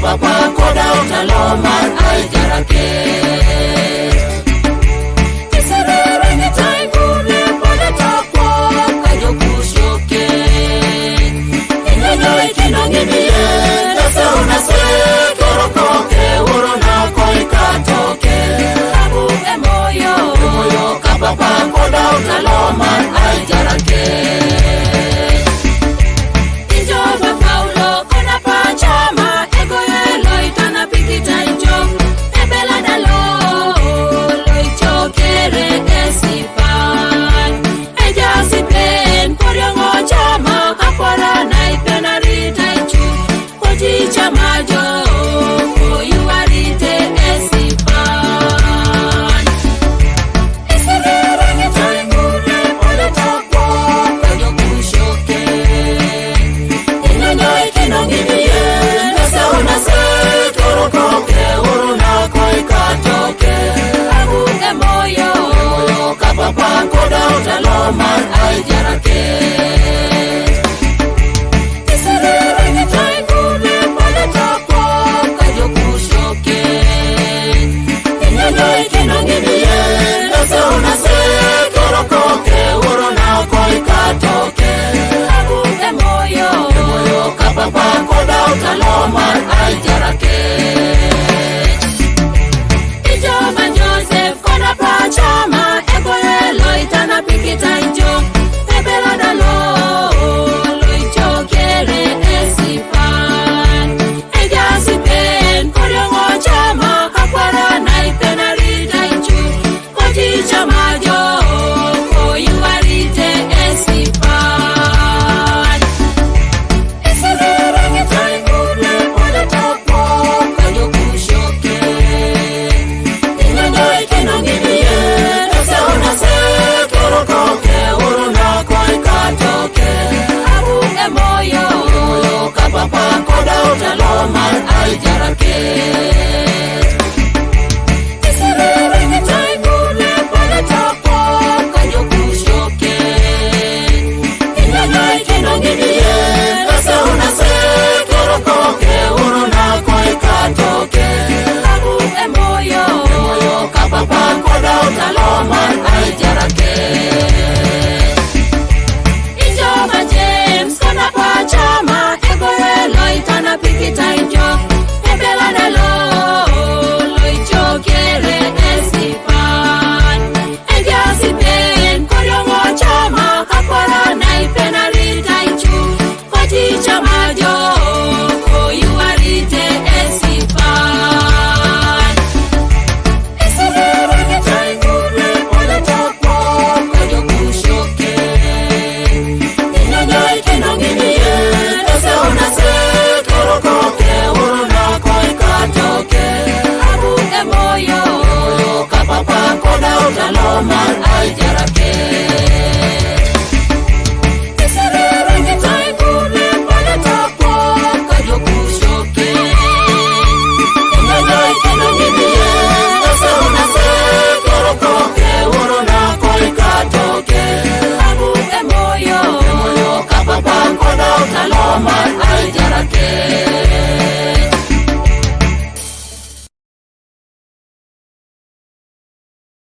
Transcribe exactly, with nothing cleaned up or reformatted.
Papa koda otalo mar ai jarake. Isirere ni tai kune pole tokwo ka jokush yoke. Inyono ikino ngimiye, nase unase, koro koke, uro na koi katoke. Abu emoyo, emoyo ka papa koda otalo mar ai jarake. Ijoba Paulo kona pachama ego yelo itana pikita ijo ebela dalo lo ijo kere esipan eja sipen koriongo chama akwara na ipenarita ichu koti chama jo oyuarite esipan. Ijoba Joseph kona pachama egoye loitana pikita ijo ebela dalo loijo kere esipan. Eja sipen koriongo chama akwara na ipenarita ichu koti chama jo oyuarite esipan. Isirere ni tai kune pole tokwo ka jokush yoke. Ijoba James kona pachama egoye loitana pikita